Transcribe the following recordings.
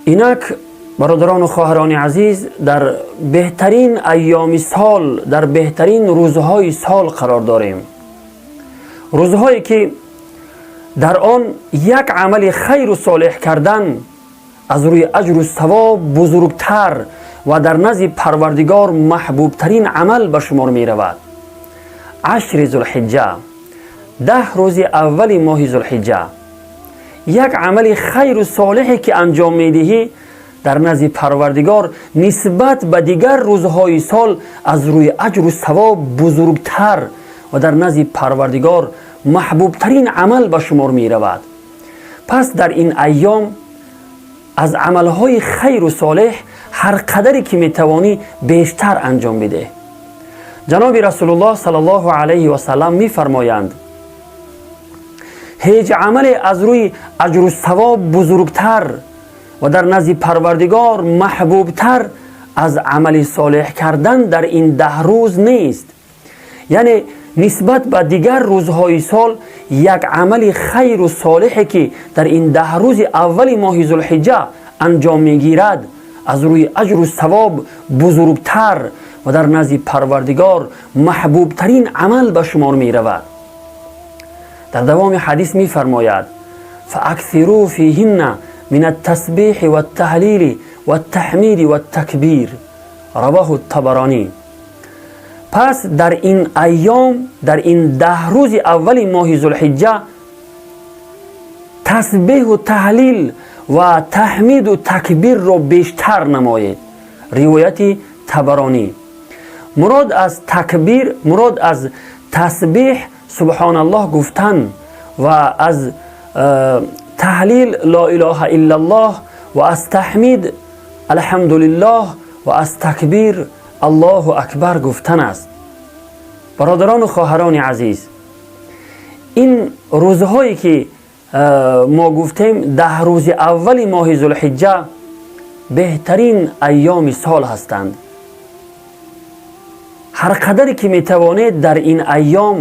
Инак, бародарону хоҳарони азиз, дар беҳтарин айёми сол, дар беҳтарин рӯзҳои сол қарор дорем, рӯзҳое ки дар он як амали хайру солеҳ кардан аз рӯи аҷру савоб бузургтар ва дар назди Парвардигор маҳбубтарин амал ба шумор меравад. Ашри Зулҳиҷҷа, 10 рӯзи аввали моҳи Зулҳиҷҷа, як амали хайру солеҳе ки анҷом медиҳӣ, дар назди Парвардигор нисбат ба дигар рӯзҳои сол аз рӯи аҷру савоб бузургтар ва дар назди Парвардигор маҳбубтарин амал ба шумор меравад. Пас дар ин айём аз амалҳои хайру солеҳ ҳар қадаре ки метавонӣ, бештар анҷом бидеҳ. Ҷаноби Расулуллоҳ саллаллоҳу алайҳи васаллам мефармоянд: «Ҳеҷ амале аз рӯи аҷру савоб бузургтар ва дар назди Парвардигор маҳбубтар аз амали солеҳ кардан дар ин 10 рӯз нест». Яъне нисбат ба дигар рӯзҳои сол як амали хайру солеҳе ки дар ин 10 рӯзи аввали моҳи Зулҳиҷҷа анҷом мегирад, аз рӯи аҷру савоб бузургтар ва дар назди Парвардигор маҳбубтарин амал ба шумор меравад. Дар давоми ҳадис мефармояд: فأكثروا فيهن من التسبيح والتهليل والتحميد والتكبير. رواه الطبراني. Пас дар ин айём, дар ин 10 рӯзи аввали моҳи Зулҳиҷҷа, тасбеҳу таҳлил ва таҳмиду такбирро бештар намоед. Ривояти Табаронӣ. Мурод аз такбир, мурод аз тасбеҳ субҳоналлоҳ гуфтан ва аз таҳлил ло илоҳа иллаллоҳ ва аз таҳмид алҳамдулиллоҳ ва аз такбир Аллоҳу акбар гуфтан аст. Бародарону хоҳарони азиз, ин рӯзҳое ки мо гуфтем, 10 рӯзи аввали моҳи Зулҳиҷҷа, беҳтарин айёми сол ҳастанд. Ҳар қадаре ки метавонед, дар ин айём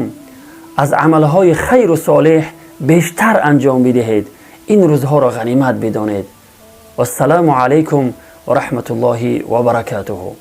аз амалҳои хайру солеҳ бештар анҷом бидиҳед. Ин рӯзҳоро ғанимат бидонед. Вассалому алайкум ва раҳматуллоҳи ва баракатуҳу.